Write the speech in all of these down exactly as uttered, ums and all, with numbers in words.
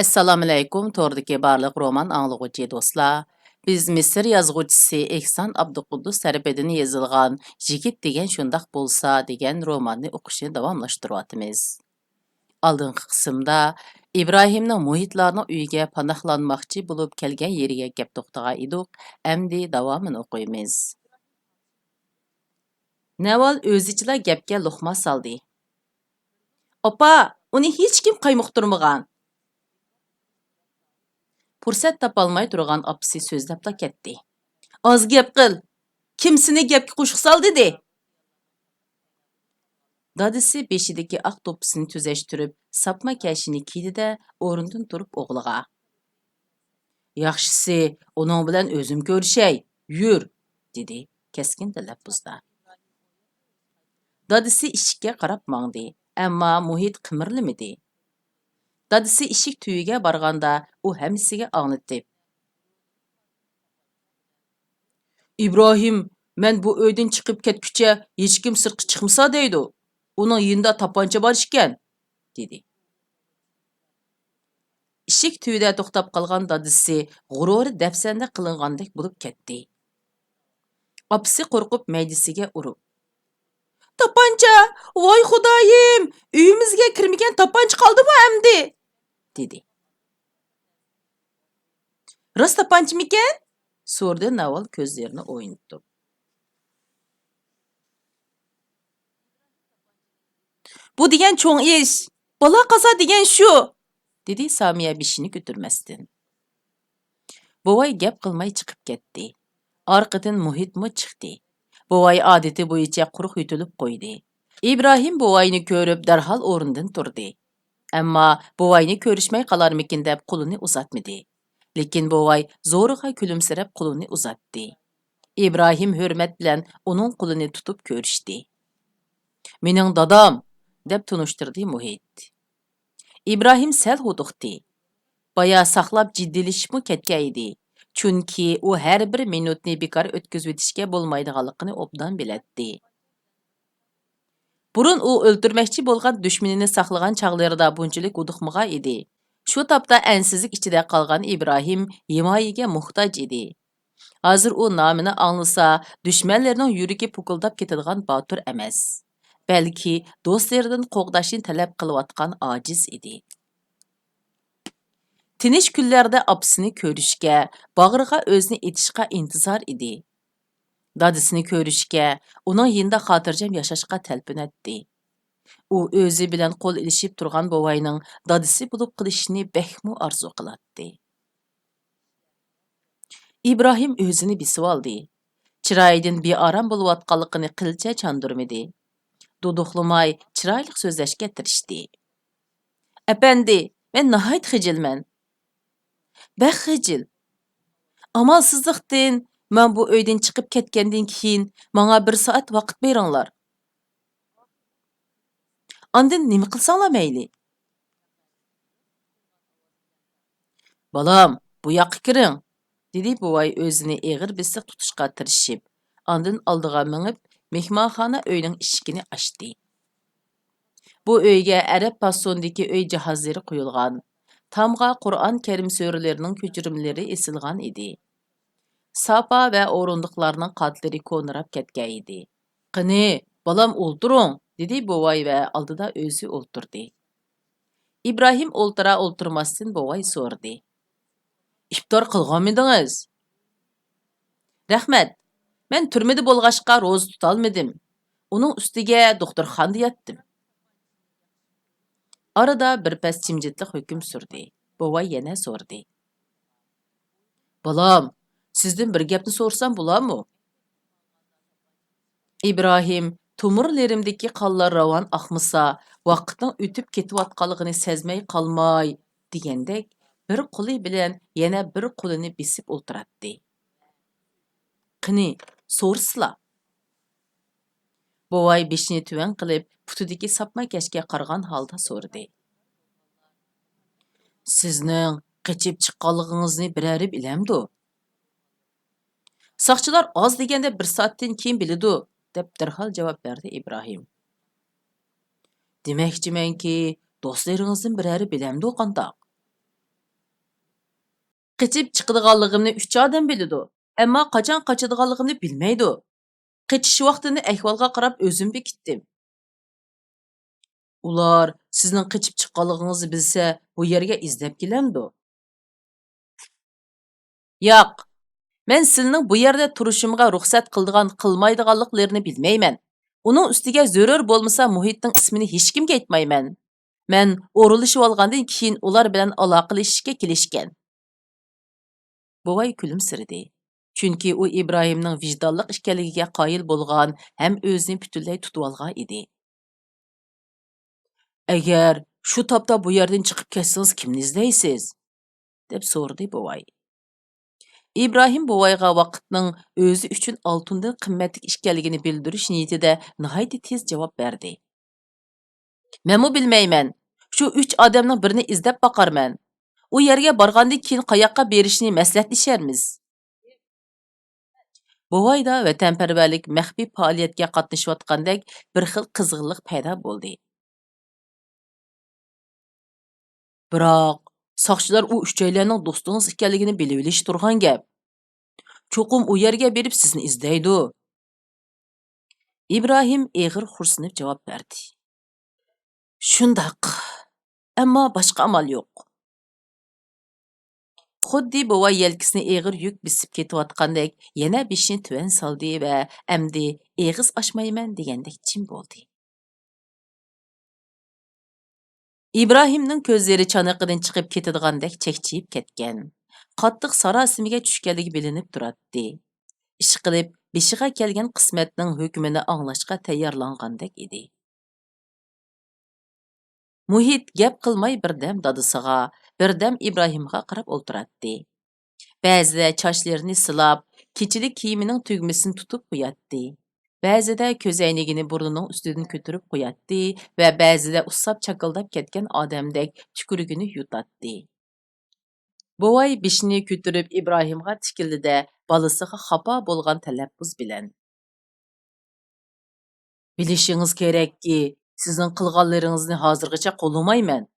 ئەسسالامۇئەلەيكۇم، توردىكى بارلىق رومان ئاڭلىغۇچى دوستلار. بىز مىسىر يازغۇچىسى ئېھسان ئابدۇقۇددۇس تەرىپىدىن يېزىلغان يىگىت دېگەن شۇنداق بولسا دېگەن روماننى ئوقۇشنى داۋاملاشتۇرۇۋاتىمىز. ئالدىنقى قىسىمدا ئىبراھىمنىڭ مۇھىتلارنىڭ ئۆيىگە پاناھلانماقچى بولۇپ كەلگەن يېرىگە كەپ توختىغان ئىدۇق، ئەمدى داۋامىنى ئوقۇيمىز. نەۋال ئۆزىچىلا گەپكە لوقما سالدى. ئاپا، ئۇنى ھېچكىم قايمۇقتۇرمىغان. پۇرسەت تاپالماي تۇرغان ئاپىسى سۆزلەپلا كەتتى. ئاز گەپ قىل! كىم سېنى گەپكە قوشۇق سال دېدى؟ دادىسى بېشىدىكى ئاق دوپپىسىنى تۈزەشتۈرۈپ، ساپما كەشىنى كىيدى-دە، ئورنىدىن تۇرۇپ ئوغلىغا، ياخشىسى، ئۇنىڭ بىلەن ئۆزۈم كۆرۈشەي، يۈر، دېدى كەسكىن تەلەپپۇزدا. دادىسى ئىشىككە قاراپ ماڭدى، ئەمما مۇھىت قىمىرلىمىدى. دادىسى ئىشىك تۈۋىگە بارغاندا، ئۇ ھەممىسىگە ئاڭلىتىپ، ئىبراھىم، مەن بۇ ئۆيدىن چىقىپ كەتكۈچە ھېچكىم سىرتقا چىقمىسا دەيدۇ. ئۇنىڭ يېنىدا تاپانچا بار ئىكەن، دېدى. ئىشىك تۈۋىدە توختاپ قالغان دادىسى غۇرۇرى دەپسەندە قىلىنغاندەك بولۇپ كەتتى. ئاپىسى قورقۇپ مەيدىسىگە ئۇرۇپ، تاپانچا! ۋاي خۇدايىم! ئۆيىمىزگە كىرمىگەن تاپانچا قالدىمۇ ئەمدى؟ دېدى. راست تاپانچىمىكەن؟ سورىدى ناۋال كۆزلىرىنى ئوينىتىپ. بۇ دېگەن چوڭ ئىش، بالا قازا دېگەن شۇ، دېدى سامىيە بېشىنى كۆتۈرمەستىن. بوۋاي گەپ قىلماي چىقىپ كەتتى. ئارقىدىن مۇھىتمۇ چىقتى. بوۋاي ئادىتى بويىچە قۇرۇق يۆتىلىپ قويدى. ئىبراھىم بوۋاينى كۆرۈپ دەرھال ئورنىدىن تۇردى. ئەمما بوۋاينى كۆرۈشمەي قالارمىكىن دەپ قولىنى ئۇزاتمىدى. لېكىن بوۋاي زورىغا كۈلۈمسىرەپ قولىنى ئۇزاتتى. ئىبراھىم ھۆرمەت بىلەن ئۇنىڭ قولىنى تۇتۇپ كۆرۈشتى. مېنىڭ دادام، دەپ تونۇشتۇردى مۇھىت. ئىبراھىم سەل ھودۇقتى. بايا ساقلاپ جىددىيلىشىپمۇ كەتكەن ئىدى. چۈنكى ئۇ ھەر بىر مىنۇتنى بىكار ئۆتكۈزۈۋېتىشكە بولمايدىغانلىقىنى ئوبدان بىلەتتى. بۇرۇن ئۇ ئۆلتۈرمەكچى بولغان دۈشمىنىنى ساقلىغان چاغلىرىدا بۇنچىلىك ھودۇقمىغان ئىدى. شۇ تاپتا ئەنسىزلىك ئىچىدە قالغان ئىبراھىم ھىمايىگە موھتاج ئىدى. ھازىر ئۇ نامىنى ئاڭلىسا، دۈشمەنلىرىنىڭ يۈرىكى پۇكۇلداپ كېتىدىغان باتۇر ئەمەس. بەلكى دوستلىرىدىن قوغداشنى تەلەپ قىلىۋاتقان ئاجىز ئىدى. تىنچ كۈنلەردە ئاپىسىنى كۆرۈشكە، باغرىغا ئۆزىنى ئېتىشقا ئىنتىزار ئىدى. دادىسىنى كۆرۈشكە، ئۇنىڭ يېنىدا خاتىرجەم ياشاشقا تەلپۈنەتتى. ئۇ ئۆزى بىلەن قول ئېلىشىپ تۇرغان بوۋاينىڭ دادىسى بولۇپ قېلىشىنى بەكمۇ ئارزۇ قىلاتتى. ئىبراھىم ئۆزىنى بېسىۋالدى. چىرايىدىن بىئارام بولۇۋاتقانلىقىنى قىلچە چاندۇرمىدى. دۇدۇقلىماي چىرايلىق سۆزلەشكە تىرىشتى. ئەپەندى، مەن ناھايىتى خىجىلمەن. بەك خىجىل. ئامالسىزلىقتىن مەن بۇ ئۆيدىن چىقىپ كەتكەندىن كېيىن ماڭا بىر سائەت ۋاقىت بېرىڭلار. ئاندىن نېمە قىلساڭلار مەيلى. بالام، بۇ ياققا كىرىڭ، دېدى بوۋاي ئۆزىنى ئېغىر بېسىق تۇتۇشقا تىرىشىپ، ئاندىن ئالدىغا مېڭىپ، مېھمانخانا ئۆينىڭ ئىشىكىنى ئاچتى. بۇ ئۆيگە ئەرەب پاسوندىكى ئۆي جاھازلىرى قويۇلغان، تامغا قۇرئان كەرىم سۈرىلىرىنىڭ كۆچۈرمىلىرى ئېسىلغان ئىدى. ساپا ۋە ئورۇندۇقلارنىڭ قاتلىرى كونىراپ كەتكەن ئىدى. قېنى، بالام، ئولتۇرۇڭ، دېدى بوۋاي ۋە ئالدىدا ئۆزى ئولتۇردى. ئىبراھىم ئولتۇرا-ئولتۇرماستىن بوۋاي سورىدى. ئىپتار قىلغانمىدىڭىز؟ رەھمەت، مەن تۈرمىدە بولغاچقا روزا تۇتالمىدىم. ئۇنىڭ ئۈستىگە دوختۇرخانىدا ياتتىم. ئارىدا بىر پەس جىمجىتلىق ھۆكۈم سۈردى. بوۋاي يەنە سورىدى. بالام، سىزدىن بىر گەپنى سورىسام بولارمۇ؟ ئىبراھىم، تومۇرلىرىمدىكى قانلار راۋان ئاقمىسا، ۋاقىتنىڭ ئۆتۈپ كېتىۋاتقانلىقىنى سەزمەي قالماي، دېگەندەك، بىر قولى بىلەن يەنە بىر قولىنى بېسىپ ئولتۇراتتى. قېنى، سورىسىلا. بوۋاي بېشىنى تۆۋەن قىلىپ، پۇتىدىكى ساپما كەشكە قارىغان ھالدا سورىدى. سىزنىڭ قېچىپ چىققانلىقىڭىزنى بىرەرى بىلەمدۇ؟ ساقچىلار ئاز دېگەندە بىر سائەتتىن كېيىن بىلىدۇ، دەپ دەرھال جاۋاب بەردى ئىبراھىم. دېمەكچىمەنكى، دوستلىرىڭىزدىن بىرەرى بىلەمدۇ قانداق؟ قېچىپ چىقىدىغانلىقىمنى ئۈچ ئادەم بىلىدۇ، ئەمما قاچان قاچىدىغانلىقىمنى بىلمەيدۇ. قېچىش ۋاقتىنى ئەھۋالغا قاراپ ئۆزۈم بېكىتتىم. ئۇلار سىزنىڭ قېچىپ چىققانلىقىڭىزنى بىلسە، بۇ يەرگە ئىزدەپ كېلەمدۇ؟ ياق، مەن سىلىنىڭ بۇ يەردە تۇرۇشۇمغا رۇخسەت قىلىدىغان، قىلمايدىغانلىقلىرىنى بىلمەيمەن. ئۇنىڭ ئۈستىگە زۆرۈر بولمىسا مۇھىتنىڭ ئىسمىنى ھېچكىمگە ئېيتمايمەن. مەن ئورۇنلىشىۋالغاندىن كېيىن ئۇلار بىلەن ئالاقىلىشىشكە كېلىشكەن. بوۋاي كۈلۈمسىرىدى. چۈنكى ئۇ ئىبراھىمنىڭ ۋىجدانلىق ئىكەنلىكىگە قايىل بولغان ھەم ئۆزىنى پۈتۈنلەي تۇتۇۋالغان ئىدى. ئەگەر شۇ تاپتا بۇ يەردىن چىقىپ كەتسىڭىز، كىمنى ئىزدەيسىز؟ دەپ سورىدى بوۋاي. ئىبراھىم بوۋايغا ۋاقىتنىڭ ئۆزى ئۈچۈن ئالتۇندىن قىممەتلىك ئىكەنلىكىنى بىلدۈرۈش نىيىتىدە ناھايىتى تېز جاۋاب بەردى. مەنمۇ بىلمەيمەن. شۇ ئۈچ ئادەمنىڭ بىرىنى ئىزدەپ باقارمەن. ئۇ يەرگە بارغاندىن كېيىن قاياققا بېرىشنى مەسلىھەتلىشەرمىز. بوۋايدا ۋەتەنپەرۋەرلىك مەخپىي پائالىيەتكە قاتنىشىۋاتقاندەك بىر خىل قىزغىنلىق پەيدا بولدى. بىراق، ساقچىلار ئۇ ئۈچەيلەننىڭ دوستىڭىز ئىكەنلىكىنى بىلىۋېلىشى تۇرغان گەپ. چوقۇم ئۇ يەرگە بېرىپ سىزنى ئىزدەيدۇ. ئىبراھىم ئېغىر خورسىنىپ جاۋاب بەردى. شۇنداق، ئەمما باشقا ئامال يوق. خۇددى بوۋاي يەلكىسىنى ئېغىر يۈك بېسىپ كېتىۋاتقاندەك يەنە بېشىنى تۆۋەن سالدى ۋە ئەمدى ئېغىز ئاچمايمەن دېگەندەك جىم بولدى. ئىبراھىمنىڭ كۆزلىرى چانىقىدىن چىقىپ كېتىدىغاندەك چەكچىيىپ كەتكەن، قاتتىق ساراسىمىگە چۈشكەنلىكى بىلىنىپ تۇراتتى. ئىشقىلىپ، بېشىغا كەلگەن قىسمەتنىڭ ھۆكمىنى ئاڭلاشقا تەييارلانغاندەك ئىدى. مۇھىت گەپ قىلماي بىردەم دادىسىغا، بىردەم ئىبراھىمغا قاراپ ئولتۇراتتى. بەزىدە چاچلىرىنى سىلاپ، كېچىلىك كىيىمىنىڭ تۈگمىسىنى تۇتۇپ قوياتتى. بەزىدە كۆزەينىكىنى بۇرنىنىڭ ئۈستىدىن كۆتۈرۈپ قوياتتى ۋە بەزىدە ئۇسساپ چاكىلداپ كەتكەن ئادەمدەك تۈكرۈكىنى يۇتاتتى. بوۋاي بېشىنى كۆتۈرۈپ ئىبراھىمغا تىكىلدى-دە، بالىسىغا خاپا بولغان تەلەپپۇز بىلەن، بىلىشىڭىز كېرەككى، سىزنىڭ قىلغانلىرىڭىزنى ھازىرغىچە قوللىمايمەن.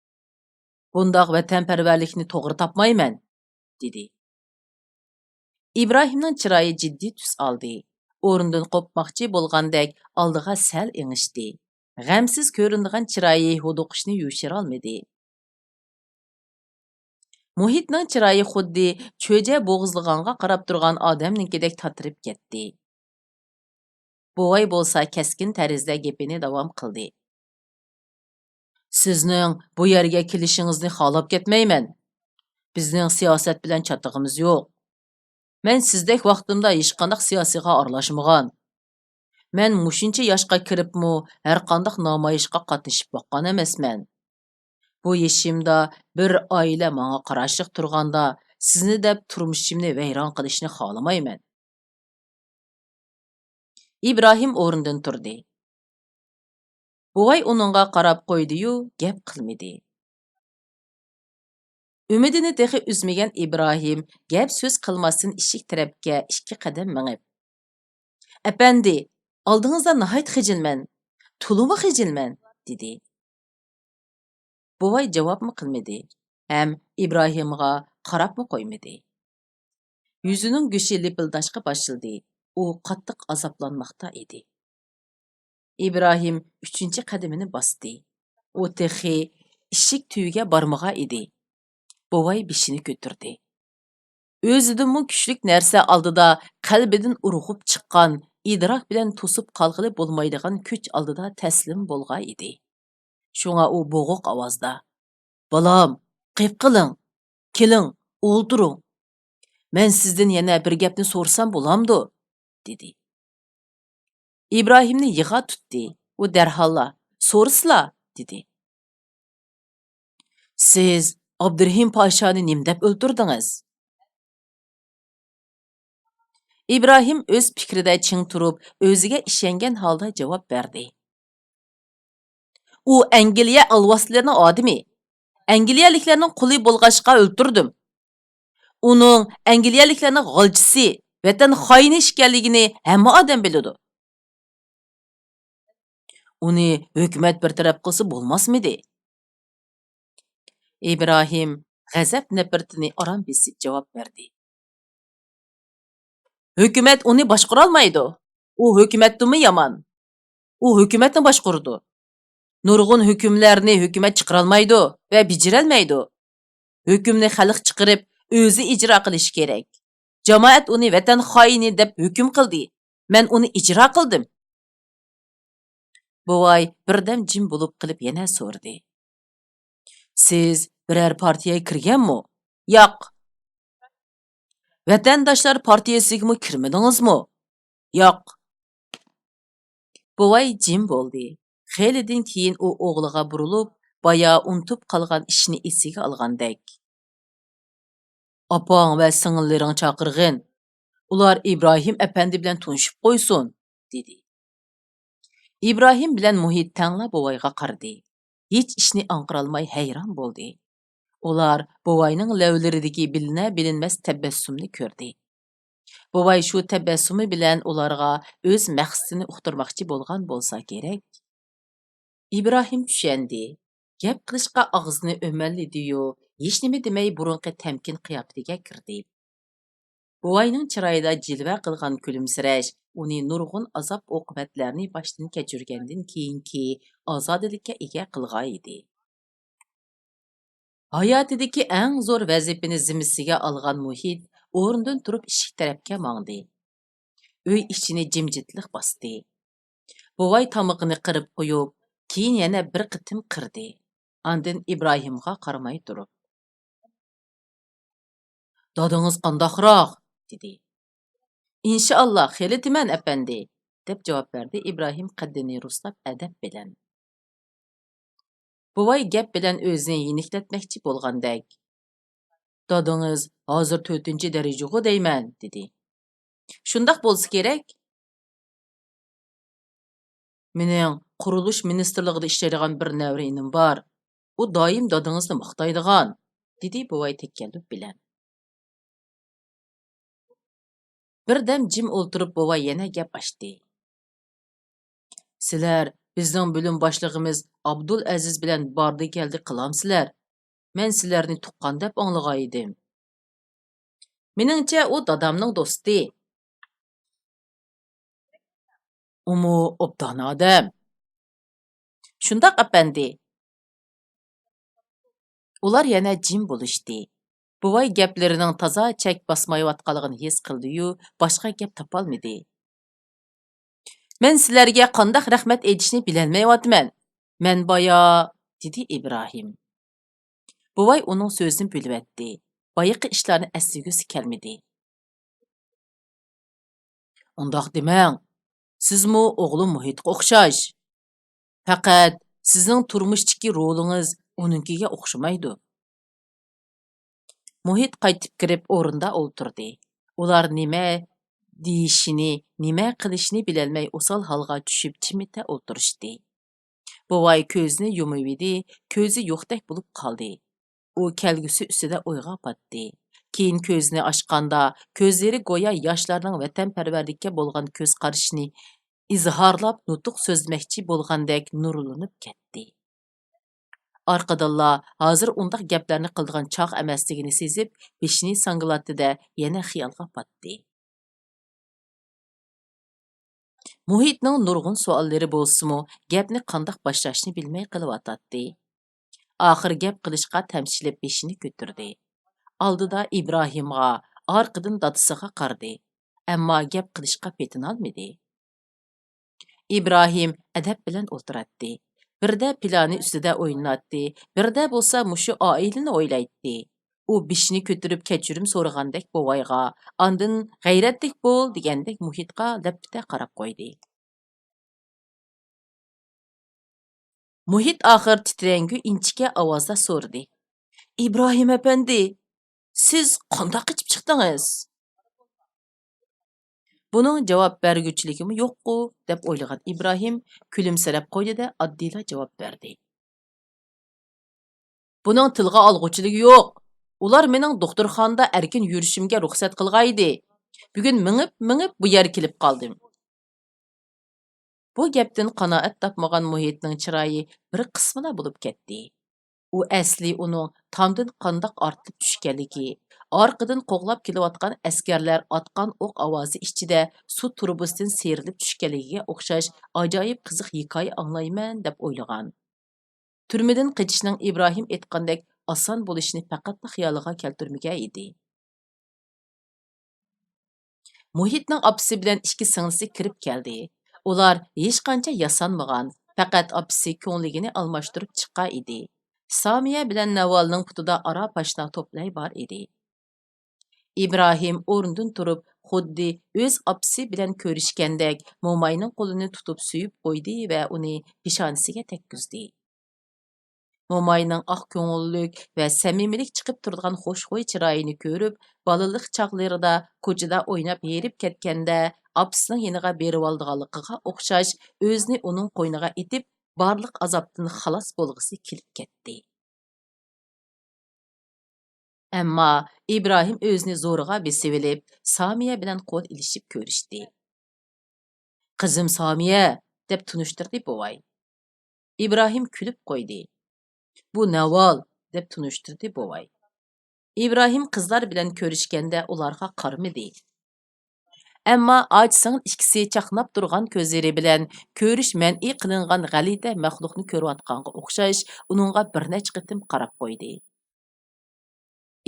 بۇنداق ۋەتەنپەرۋەرلىكنى توغرا تاپمايمەن، دېدى. ئىبراھىمنىڭ چىرايى جىددىي تۈس ئالدى. ئورنىدىن قوپماقچى بولغاندەك ئالدىغا سەل ئېڭىشتى. غەمسىز كۆرۈنىدىغان چىرايى ھودۇقۇشنى يوشۇرالمىدى. مۇھىتنىڭ چىرايى خۇددى چۆجە بوغۇزلىغانغا قاراپ تۇرغان ئادەمنىڭكىدەك تاتىرىپ كەتتى. بوۋاي بولسا كەسكىن تەرزدە گېپىنى داۋام قىلدى. سىزنىڭ بۇ يەرگە كېلىشىڭىزنى خالاپ كەتمەيمەن. بىزنىڭ سىياسەت بىلەن چاتىقىمىز يوق. مەن سىزدەك ۋاقتىمدا ھېچقانداق سىياسىيغا ئارىلاشمىغان. مەن مۇشۇنچە ياشقا كىرىپمۇ ھەرقانداق نامايىشقا قاتنىشىپ باققان ئەمەسمەن. بۇ يېشىمدا بىر ئائىلە ماڭا قاراشلىق تۇرغاندا، سىزنى دەپ تۇرمۇشۇمنى ۋەيران قىلىشنى خالىمايمەن. ئىبراھىم ئورنىدىن تۇردى. بوۋاي ئۇنىڭغا قاراپ قويدى-يۇ، گەپ قىلمىدى. ئۈمىدىنى تېخى ئۈزمىگەن ئىبراھىم گەپ-سۆز قىلماستىن ئىشىك تەرەپكە ئىككى قەدەم مېڭىپ، ئەپەندى، ئالدىڭىزدا ناھايىتى خىجىلمەن، تولىمۇ خىجىلمەن، دېدى. بوۋاي جاۋابمۇ قىلمىدى ھەم ئىبراھىمغا قاراپمۇ قويمىدى. يۈزىنىڭ گۆشى لىپىلداشقا باشلىدى. ئۇ قاتتىق ئازابلانماقتا ئىدى. ئىبراھىم ئۈچىنچى قەدىمىنى باستى. ئۇ تېخى ئىشىك تۈۋىگە بارمىغان ئىدى. بوۋاي بېشىنى كۆتۈردى. ئۆزىدىنمۇ كۈچلۈك نەرسە ئالدىدا، قەلبىدىن ئۇرغۇپ چىققان، ئىدراك بىلەن توسۇپ قالغىلى بولمايدىغان كۈچ ئالدىدا تەسلىم بولغان ئىدى. شۇڭا ئۇ بوغۇق ئاۋازدا، «بالام، قېپقىلىڭ، كېلىڭ، ئولتۇرۇڭ. مەن سىزدىن يەنە بىر گەپنى سورىسام بولامدۇ؟» دېدى. ئىبراھىمنى يىغا تۇتتى. ئۇ دەرھاللا، «سورىسىلا!» دېدى. «سىز ئابدۇرېھىم پاشانى نېمە دەپ ئۆلتۈردىڭىز؟» ئىبراھىم ئۆز پىكرىدە چىڭ تۇرۇپ، ئۆزىگە ئىشەنگەن ھالدا جاۋاب بەردى. «ئۇ ئەنگلىيە ئالۋاستىلىرىنىڭ ئادىمى. ئەنگلىيەلىكلەرنىڭ قۇلى بولغاچقا ئۆلتۈردۈم. ئۇنىڭ ئەنگلىيەلىكلەرنىڭ غالچىسى، ۋەتەن خائىنى ئىكەنلىكىنى ھەممە ئادەم بىلىدۇ. ئۇنى ھۆكۈمەت بىر تەرەپ قىلسا بولماسمىدى؟» ئىبراھىم غەزەپ نەپرىتىنى ئاران بېسىپ جاۋاب بەردى. ھۆكۈمەت ئۇنى باشقۇرالمايدۇ. ئۇ ھۆكۈمەتتىنمۇ يامان. ئۇ ھۆكۈمەتنى باشقۇرىدۇ. نۇرغۇن ھۆكۈملەرنى ھۆكۈمەت چىقىرالمايدۇ ۋە بېجىرەلمەيدۇ. ھۆكۈمنى خەلق چىقىرىپ، ئۆزى ئىجرا قىلىشى كېرەك. جامائەت ئۇنى ۋەتەن خائىنى دەپ ھۆكۈم قىلدى. مەن ئۇنى ئىجرا قىلدىم. بوۋاي بىردەم جىم بولۇپ قېلىپ يەنە سورىدى. سىز بىرەر پارتىيەگە كىرگەنمۇ؟ ياق. ۋەتەنداشلار پارتىيەسىگىمۇ كىرمىدىڭىزمۇ؟ ياق. بوۋاي جىم بولدى. خېلىدىن كېيىن ئۇ ئوغلىغا بۇرۇلۇپ، بايا ئۇنتۇپ قالغان ئىشنى ئېسىگە ئالغاندەك. ئاپاڭ ۋە سىڭىللىرىڭ چاقىرغىن. ئۇلار ئىبراھىم ئەپەندى بىلەن تونۇشۇپ قويسۇن، دېدى. ئىبراھىم بىلەن مۇھىت تەڭلا بوۋايغا قارىدى. ھېچ ئىشنى ئاڭقىرالماي ھەيران بولدى. ئۇلار بوۋاينىڭ لەۋلىرىدىكى بىلىنە-بىلىنمەس تەبەسسۇمنى كۆردى. بوۋاي شۇ تەبەسسۇمى بىلەن ئۇلارغا ئۆز مەقسىتىنى ئۇقتۇرماقچى بولغان بولسا كېرەك. ئىبراھىم چۈشەندى. گەپ قىلىشقا ئاغزىنى ئۆمەللىدىيۇ، ھېچنېمە دېمەي بۇرۇنقى تەمكىن قىياپىتىگە كىردى. بوۋاينىڭ چىرايىدا جىلۋە قىلغان كۈلۈمسىرەش ئۇنى نۇرغۇن ئازاب-ئوقۇبەتلەرنى باشتىن كەچۈرگەندىن كېيىنكى ئازادىلىككە ئىگە قىلغانىدى. ھاياتىدىكى ئەڭ زور ۋەزىپىنى زىممىسىگە ئالغان مۇھىت ئورنىدىن تۇرۇپ ئىشىك تەرەپكە ماڭدى. ئۆي ئىچىنى جىمجىتلىق باستى. بوۋاي تامىقىنى قىرىپ قويۇپ، كېيىن يەنە بىر قېتىم قىردى. ئاندىن ئىبراھىمغا قارىماي تۇرۇپ، «دادىڭىز قانداقراق؟» دېدى. «ئىنشائاللا، خېلى تىمەن، ئەپەندى»، دەپ جاۋاب بەردى ئىبراھىم قەددىنى رۇسلاپ ئەدەپ بىلەن. بوۋاي گەپ بىلەن ئۆزىنى يېنىكلەتمەكچى بولغاندەك، «دادىڭىز ھازىر تۆتىنچى دەرىجىغۇ دەيمەن»، دېدى. «شۇنداق بولسا كېرەك. مېنىڭ قۇرۇلۇش مىنىستىرلىقىدا ئىشلەيدىغان بىر نەۋرە ئىنىم بار. ئۇ دائىم دادىڭىزنى ماختايدىغان»، دېدى بوۋاي تەكەللۇپ بىلەن. بىردەم جىم ئولتۇرۇپ بوۋاي يەنە گەپ ئاچتى. «سىلەر بىزنىڭ بۆلۈم باشلىقىمىز ئابدۇلئەزىز بىلەن باردى-كەلدى قىلامسىلەر؟ مەن سىلەرنى تۇغقان دەپ ئاڭلىغانىدىم.» «مېنىڭچە ئۇ دادامنىڭ دوستى.» «ئۇمۇ ئوبدان ئادەم.» «شۇنداق، ئەپەندى.» ئۇلار يەنە جىم بولۇشتى. بوۋاي گەپلىرىنىڭ تازا چەك باسمايۋاتقانلىقىنى ھېس قىلدىيۇ، باشقا گەپ تاپالمىدى. «مەن سىلەرگە قانداق رەھمەت ئېيتىشنى بىلەلمەيۋاتىمەن. مەن بايا...» دېدى ئىبراھىم. بوۋاي ئۇنىڭ سۆزىنى بۆلۈۋەتتى. بايىقى ئىشلارنى ئەسلىگۈسى كەلمىدى. «ئۇنداق دېمەڭ. سىزمۇ ئوغلۇم مۇھىتقا ئوخشاش. پەقەت سىزنىڭ تۇرمۇشتىكى رولىڭىز ئۇنىڭكىگە ئوخشىمايدۇ.» مۇھىت قايتىپ كىرىپ ئورنىدا ئولتۇردى. ئۇلار نېمە دېيىشىنى، نېمە قىلىشىنى بىلەلمەي ئوسال ھالغا چۈشۈپ چىمىتە ئولتۇرۇشتى. بوۋاي كۆزىنى يۇمۇۋىدى، كۆزى يوقتەك بولۇپ قالدى. ئۇ كەلگۈسى ئۈستىدە ئويغا پاتتى. كېيىن كۆزىنى ئاچقاندا، كۆزلىرى گويا ياشلارنىڭ ۋەتەنپەرۋەرلىككە بولغان كۆز قارىشىنى ئىزھارلاپ نۇتۇق سۆزلىمەكچى بولغاندەك نۇرلىنىپ كەتتى. ئارقىدىنلا ھازىر ئۇنداق گەپلەرنى قىلىدىغان چاغ ئەمەسلىكىنى سېزىپ، بېشىنى ساڭگىلاتتى-دە، يەنە خىيالغا پاتتى. مۇھىتنىڭ نۇرغۇن سوئاللىرى بولسىمۇ، گەپنى قانداق باشلاشنى بىلمەي قېلىۋاتاتتى. ئاخىر گەپ قىلىشقا تەمشىلىپ بېشىنى كۆتۈردى. ئالدىدا ئىبراھىمغا، ئارقىدىن دادىسىغا قارىدى. ئەمما گەپ قىلىشقا پېتىنالمىدى. ئىبراھىم ئەدەپ بىلەن ئولتۇراتتى. بىردە پىلانى ئۈستىدە ئويلىناتتى، بىردە بولسا مۇشۇ ئائىلىنى ئويلايتتى. ئۇ بېشىنى كۆتۈرۈپ كەچۈرۈم سورىغاندەك بوۋايغا، ئاندىن «غەيرەتلىك بول» دېگەندەك مۇھىتقا لەپپىدە قاراپ قويدى. مۇھىت ئاخىر تىترەڭگۈ ئىنچىكە ئاۋازدا سورىدى. «ئىبراھىم ئەپەندى، سىز قانداق قېچىپ چىقتىڭىز؟» «بۇنىڭ جاۋاب بەرگۈچىلىكىمۇ يوققۇ» دەپ ئويلىغان ئىبراھىم كۈلۈمسىرەپ قويدى-دە، ئاددىيلا جاۋاب بەردى. «بۇنىڭ تىلغا ئالغۇچىلىكى يوق. ئۇلار مېنىڭ دوختۇرخانىدا ئەركىن يۈرۈشۈمگە رۇخسەت قىلغانىدى. بۈگۈن مېڭىپ، مېڭىپ بۇ يەرگە كېلىپ قالدىم.» بۇ گەپتىن قانائەت تاپمىغان مۇھىتنىڭ چىرايى بىر قىسمىلا بولۇپ كەتتى. ئۇ ئەسلى ئۇنىڭ تامدىن قانداق ئارتىلىپ چۈشكەنلىكى، ئارقىدىن قوغلاپ كېلىۋاتقان ئەسكەرلەر ئاتقان ئوق ئاۋازى ئىچىدە سۇ تۇرۇبىسىدىن سىيرىلىپ چۈشكەنلىكىگە ئوخشاش ئاجايىپ قىزىق ھېكايە ئاڭلايمەن دەپ ئويلىغان. تۈرمىدىن قېچىشنىڭ ئىبراھىم ئېيتقاندەك ئاسان بولۇشىنى پەقەتلا خىيالىغا كەلتۈرمىگەن ئىدى. مۇھىتنىڭ ئاپىسى بىلەن ئىككى سىڭلىسى كىرىپ كەلدى. ئۇلار ھېچقانچە ياسانمىغان، پەقەت ئاپىسى كۆڭلىكىنى ئالماشتۇرۇپ چىققان ئىدى. سامىيە بىلەن نەۋالنىڭ پۇتىدا ئارا پاشنا توپلاي بار ئىدى. ئىبراھىم ئورنىدىن تۇرۇپ، خۇددى ئۆز ئاپىسى بىلەن كۆرۈشكەندەك، موماينىڭ قولىنى تۇتۇپ سۆيۈپ قويدى ۋە ئۇنى پېشانىسىگە تەگكۈزدى. موماينىڭ ئاق كۆڭۈللۈك ۋە سەمىمىيلىك چىقىپ تۇرىدىغان خۇشخۇي چىرايىنى كۆرۈپ، بالىلىق چاغلىرىدا كوچىدا ئويناپ ھېرىپ كەتكەندە، ئاپىسىنىڭ يېنىغا بېرىۋالىدىغانلىقىغا ئوخشاش، ئۆزىنى ئۇنىڭ قوينىغا ئېتىپ، بارلىق ئازابتىن خالاس بولغۇسى كېلىپ كەتتى. ئەمما ئىبراھىم ئۆزىنى زورىغا بېسىۋېلىپ، سامىيە بىلەن قول ئېلىشىپ كۆرۈشتى. «قىزىم سامىيە!» دەپ تونۇشتۇردى بوۋاي. ئىبراھىم كۈلۈپ قويدى. «بۇ نەۋال!» دەپ تونۇشتۇردى بوۋاي. ئىبراھىم قىزلار بىلەن كۆرۈشكەندە ئۇلارغا قارىمىدى. ئەمما ئاچا-سىڭىل ئىككىسى چاقناپ تۇرغان كۆزلىرى بىلەن كۆرۈش مەنئى قىلىنغان غەلىتە مەخلۇقنى كۆرۈۋاتقانغا ئوخشاش، ئۇنىڭغا بىر نەچچە قېتىم قاراپ قويدى.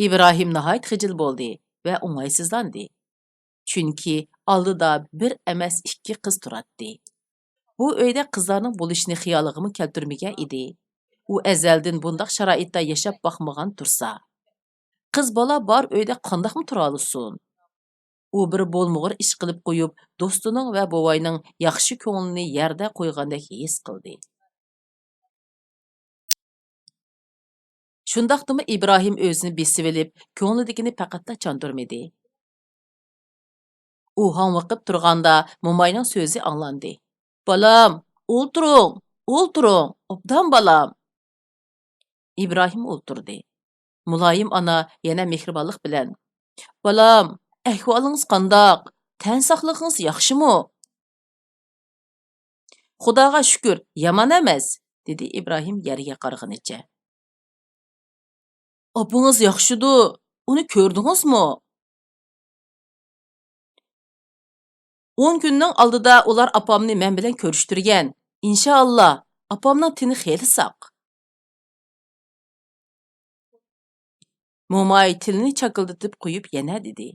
ئىبراھىم ناھايىتى خىجىل بولدى ۋە ئوڭايسىزلاندى. چۈنكى ئالدىدا بىر ئەمەس ئىككى قىز تۇراتتى. بۇ ئۆيدە قىزلارنىڭ بولۇشىنى خىيالىغىمۇ كەلتۈرمىگەن ئىدى. ئۇ ئەزەلدىن بۇنداق شارائىتتا ياشاپ باقمىغان تۇرسا. قىز بالا بار ئۆيدە قانداقمۇ تۇرالىسۇن؟ ئۇ بىر بولمىغۇر ئىش قىلىپ قويۇپ، دوستىنىڭ ۋە بوۋاينىڭ ياخشى كۆڭلىنى يەردە قويغاندەك ھېس قىلدى. شۇنداقتىمۇ ئىبراھىم ئۆزىنى بېسىۋېلىپ، كۆڭلىدىكىنى پەقەتلا چاندۇرمىدى. ئۇ ھاڭۋېقىپ تۇرغاندا موماينىڭ سۆزى ئاڭلاندى. «بالام، ئولتۇرۇڭ، ئولتۇرۇڭ، ئوبدان بالام.» ئىبراھىم ئولتۇردى. مۇلايىم ئانا يەنە مېھرىبانلىق بىلەن: «بالام، ئەھۋالىڭىز قانداق؟ تەن ساقلىقىڭىز ياخشىمۇ؟» «خۇداغا شۈكۈر، يامان ئەمەس»، دېدى ئىبراھىم يەرگە قارىغىنىچە. «ئاپىڭىز ياخشىدۇ، ئۇنى كۆردىڭىزمۇ؟» «ئون كۈننىڭ ئالدىدا ئۇلار ئاپامنى مەن بىلەن كۆرۈشتۈرگەن. ئىنشائاللا، ئاپامنىڭ تېنى خېلى ساق.» موماي تىلىنى چاكىلدىتىپ قويۇپ يەنە دېدى: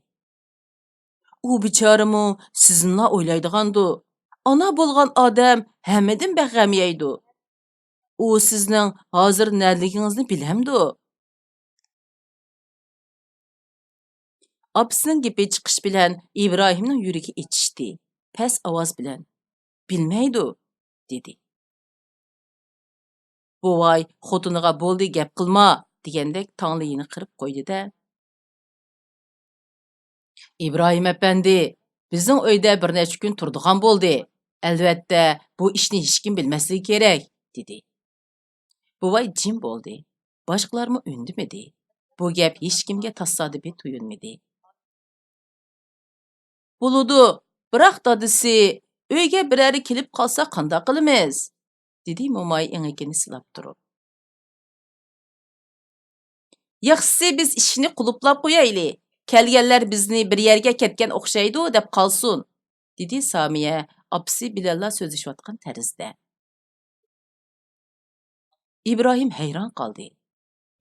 «ئۇ بىچارىمۇ سىزنىلا ئويلايدىغاندۇ؟ ئانا بولغان ئادەم ھەممىدىن بەك غەم يەيدۇ. ئۇ سىزنىڭ ھازىر نەدىلىكىڭىزنى بىلەمدۇ؟» ئاپىسىنىڭ گېپى چىقىش بىلەن ئىبراھىمنىڭ يۈرىكى ئېچىشتى. پەس ئاۋاز بىلەن: «بىلمەيدۇ» دېدى. بوۋاي خوتۇنىغا «بولدى، گەپ قىلما» دېگەندەك تاڭلا يېنىقىرىپ قويدى-دە: «ئىبراھىم ئەپەندى، بىزنىڭ ئۆيدە بىر نەچچە كۈن تۇرىدىغان بولدى. ئەلۋەتتە، بۇ ئىشنى ھېچكىم بىلمەسلىكى كېرەك» دېدى. بوۋاي جىم بولدى. باشقىلارمۇ ئۈندىمىدى. بۇ گەپ ھېچكىمگە تاسادىپىي تۇيۇلمىدى. «بولىدۇ، بىراق دادىسى، ئۆيگە بىرەرى كېلىپ قالسا قانداق قىلىمىز؟» دېدى موماي ئېڭىكىنى سىلاپ تۇرۇپ. «ياخشىسى بىز ئىشىكنى قۇلۇپلاپ قويايلى، كەلگەنلەر بىزنى بىر يەرگە كەتكەن ئوخشايدۇ دەپ قالسۇن» دېدى سامىيە ئاپىسى بىلەنلا سۆزلىشىۋاتقان تەرزدە. ئىبراھىم ھەيران قالدى.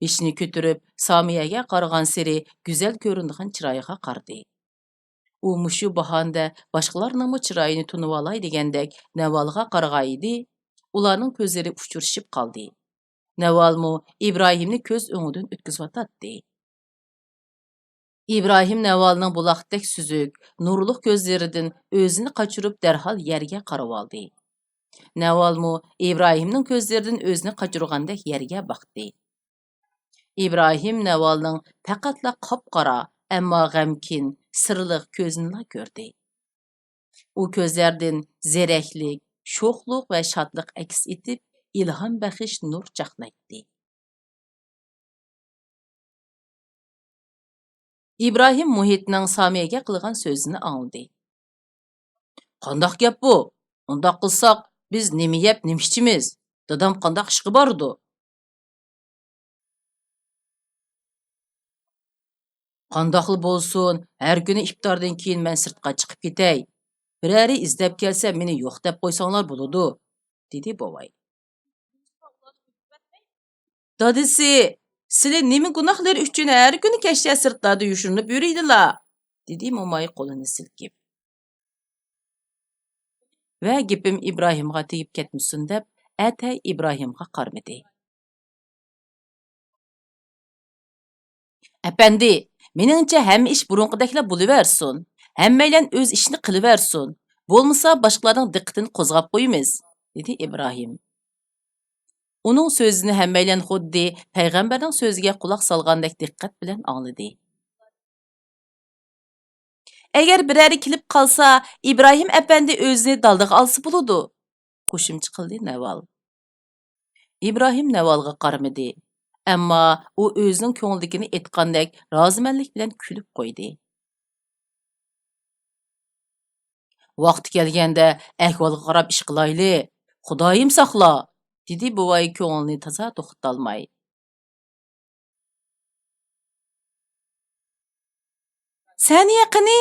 بېشىنى كۆتۈرۈپ، سامىيەگە قارىغانسېرى گۈزەل كۆرۈنىدىغان چىرايىغا قارىدى. ئۇ مۇشۇ باھانىدە باشقىلارنىڭمۇ چىرايىنى تونۇۋالاي دېگەندەك نەۋالغا قارىغانىدى، ئۇلارنىڭ كۆزلىرى ئۇچرىشىپ قالدى. نەۋالمۇ ئىبراھىمنى كۆز ئۆڭىدىن ئۆتكۈزۈۋاتاتتى. ئىبراھىم نەۋالنىڭ بۇلاقتەك سۈزۈك، نۇرلۇق كۆزلىرىدىن ئۆزىنى قاچۇرۇپ دەرھال يەرگە قارىۋالدى. نەۋالمۇ ئىبراھىمنىڭ كۆزلىرىدىن ئۆزىنى قاچۇرغاندەك يەرگە باقتى. ئىبراھىم نەۋالنىڭ پەقەتلا قاپقارا، ئەمما غەمكىن، سىرلىق كۆزىنىلا كۆردى. ئۇ كۆزلەردىن زېرەكلىك، شوخلۇق ۋە شادلىق ئەكس ئېتىپ، ئىلھام بەخش نۇر چاقنايتتى. ئىبراھىم مۇھىتنىڭ سامىيەگە قىلغان سۆزىنى ئاڭلىدى. «قانداق گەپ بۇ؟ ئۇنداق قىلساق، بىز نېمە يەپ، نېمە ئىچىمىز؟ دادام قانداق ئىشقا بارىدۇ؟» قانداقلا بولسۇن، ھەر كۈنى ئىپتاردىن كېيىن مەن سىرتقا چىقىپ كېتەي. بىرەرى ئىزدەپ كەلسە، مېنى يوق دەپ قويساڭلار بولىدۇ، دېدى بوۋاي. دادىسى، سىلى نېمە گۇناھلىرى ئۈچۈن ھەر كۈنى كەچتە سىرتلاردا يوشۇرۇنۇپ يۈرىدىلا؟ دېدى موماي قولىنى سىلكىپ. ۋە گېپىم ئىبراھىمغا تېگىپ كەتمىسۇن دەپ، ئەتەي ئىبراھىمغا قارىمىدى. ئەپەندى، مېنىڭچە ھەممە ئىش بۇرۇنقىدەكلا بولۇۋەرسۇن. ھەممەيلەن ئۆز ئىشىنى قىلىۋەرسۇن. بولمىسا باشقىلارنىڭ دىققىتىنى قوزغاپ قويىمىز، دېدى ئىبراھىم. ئۇنىڭ سۆزىنى ھەممەيلەن خۇددى پەيغەمبەرنىڭ سۆزىگە قۇلاق سالغاندەك دىققەت بىلەن ئاڭلىدى. ئەگەر بىرەرى كېلىپ قالسا، ئىبراھىم ئەپەندى ئۆزىنى دالدىغا ئالسا بولىدۇ، قوشۇمچە قىلدى نەۋال. ئىبراھىم نەۋالغا قارىمىدى، ئەمما ئۇ ئۆزىنىڭ كۆڭلىدىكىنى ئېيتقاندەك رازىمەنلىك بىلەن كۈلۈپ قويدى. ۋاقتى كەلگەندە ئەھۋالغا قاراپ ئىش قىلايلى، خۇدايىم ساقلا، دېدى بوۋاي كۆڭلىنى تازا توختىتالماي. سەنىيە قېنى؟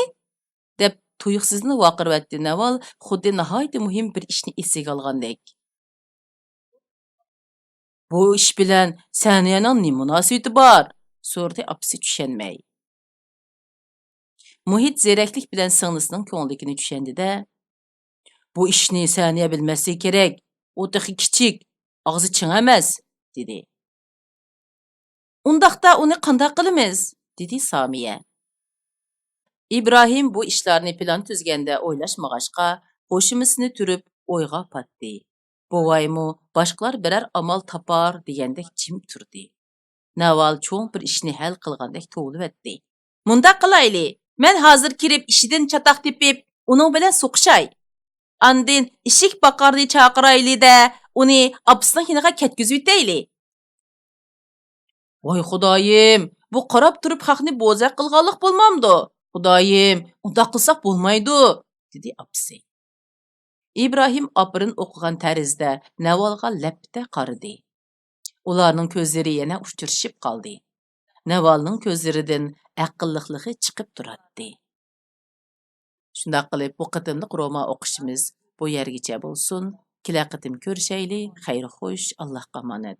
دەپ تۇيۇقسىزلا ۋارقىرىۋەتتى نەۋال، خۇددى ناھايىتى مۇھىم بىر ئىشنى ئېسىگە ئالغاندەك. بۇ ئىش بىلەن سەنىيەنىڭ نېمە مۇناسىۋىتى بار؟ سورىدى ئاپىسى چۈشەنمەي. مۇھىت زېرەكلىك بىلەن سىڭلىسىنىڭ كۆڭلىدىكىنى چۈشەندى-دە، بۇ ئىشنى سەنىيە بىلمەسلىكى كېرەك، ئۇ تېخى كىچىك، ئاغزى چىڭ ئەمەس، دېدى. ئۇنداقتا ئۇنى قانداق قىلىمىز؟ دېدى سامىيە. ئىبراھىم بۇ ئىشلارنى پىلان تۈزگەندە ئويلاشمىغاچقا، قوشۇمىسىنى تۈرۈپ ئويغا پاتتى. بوۋايمۇ باشقىلار بىرەر ئامال تاپار دېگەندەك جىم تۇردى. نەۋال چوڭ بىر ئىشنى ھەل قىلغاندەك توۋلىۋەتتى. مۇنداق قىلايلى، مەن ھازىر كىرىپ ئىشىدىن چاتاق تېپىپ، ئۇنىڭ بىلەن سوقۇشاي. ئاندىن ئىشىك باقارنى چاقىرايلى-دە، ئۇنى ئاپىسىنىڭ يېنىغا كەتكۈزۈۋېتەيلى. ۋاي خۇدايىم، بۇ قاراپ تۇرۇپ خەقنى بوزەك قىلغانلىق بولمامدۇ؟ خۇدايىم، ئۇنداق قىلساق بولمايدۇ، دېدى ئاپىسى. ئىبراھىم ئاپىرىن ئوقۇغان تەرزدە نەۋالغا لەپپىدە قارىدى. ئۇلارنىڭ كۆزلىرى يەنە ئۇچرىشىپ قالدى. نەۋالنىڭ كۆزلىرىدىن ئەقىللىقلىقى چىقىپ تۇراتتى. شۇنداق قىلىپ، بۇ قېتىملىق رومان ئوقۇشىمىز بۇ يەرگىچە بولسۇن. كېلەر قېتىم كۆرۈشەيلى. خەير خوش، ئاللاھقا ئامانەت.